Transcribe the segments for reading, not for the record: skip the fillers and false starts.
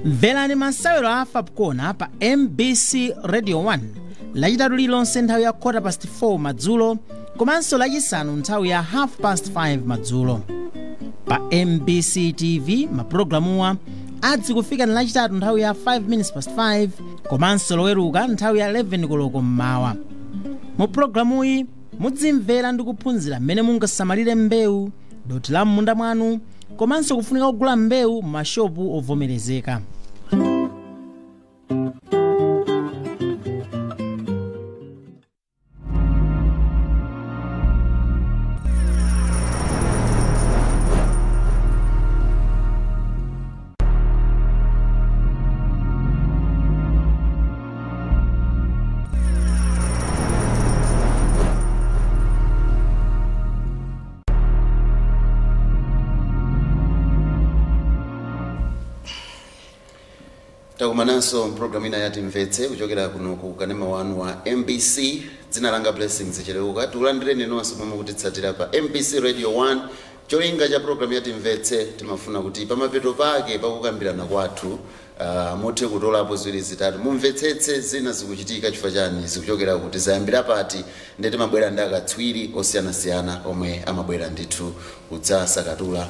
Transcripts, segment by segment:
Mverani masewero a Fapcona pa MBC Radio 1 Lachitatu lililonse nthawi ya 4:15 madzulo komanso Lachisanu nthawi ya 5:30 madzulo. Pa MBC TV mapulogalamuwa adzikufika ni Lachitatu nthawi ya 5:05 komanso Loweruka nthawi ya 11 koloko mmawa. Mu pulogalamuyi mudzimvera ndi kuphunzira mmene mungasamalire mbewu, doti la m'munda mwanu komanso kufunika kugula mbewu m'mashopu ovomerezeka. Takumananso mpulogalamu ina yati Mvetse kuchokera kuno ku kanema wanu wa MBC. Dzina langa Blessings Cheleuka. Tikulandireni nonse momwe kutitsatira pa MBC Radio 1. Cholinga cha pulogalamu yati Mvetse, timafuna kuti pamapeto pake pakukambirana kwathu muthe kutolapo ziwiri zitatu, mumvetsetse zina zikuchitika chifukwa chani, zikuchokera kuti, zayambira pati. Ndiye timabwera ndi akatswiri osiyanasiyana omwe amabwera ndithu kudzasakatula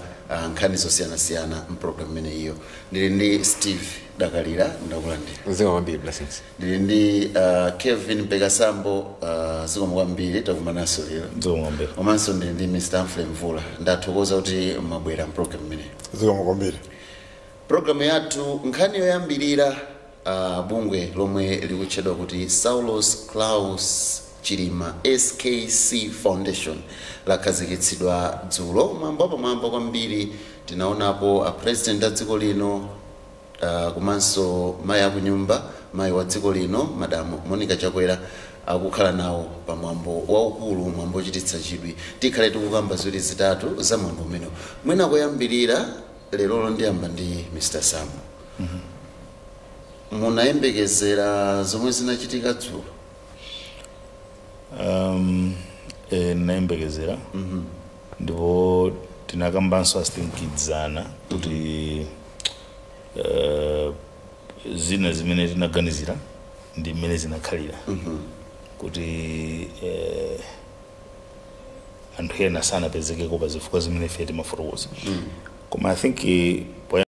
nkhani zosiyanasiyana mpulogalamu imeneyiyo. Ndili ndi Steve Dakalira, ndakulandira. Zikomo kwambiri, Blessings. Ndili ndi Kevin Mpekasambo, zikomo kwambiri, takumananso lero. Zikomo kwambiri. Komanso ndili ndi Mr Humphrey Mvula. Ndathokoza kuti mwabwera mpulogalamu imeneyi. Zikomo kwambiri. Programu yathu, nkhani yoyambirira, bungwe lomwe likutchedwa kuti Saulos Klaus Chilima SKC Foundation lakhazikitsidwa dzulo. Mwambo pamwamba kwambiri, tinaonapo a president a dziko lino komanso mayi akunyumba, mayi wa dziko lino, Madamu Monica Chakwera, akukhala nawo pa mwambo waukulu, mwambo ochititsa chidwi. Tikhale tikukamba ziwiri zitatu za mwambo umenewu. Mwina koyambirira lerolo ndiyamba ndi Mr Sam. Munayembekezera zomwe zinachitika dzulo? Nayembekezera, ndipo tinakambanso asitinkizana kuti zina zimene tinaganizira ndi mmene zinakhalira, kuti anthu ena sanapezekeko pa zifukwa zimene ife timafotokoza. Koma I think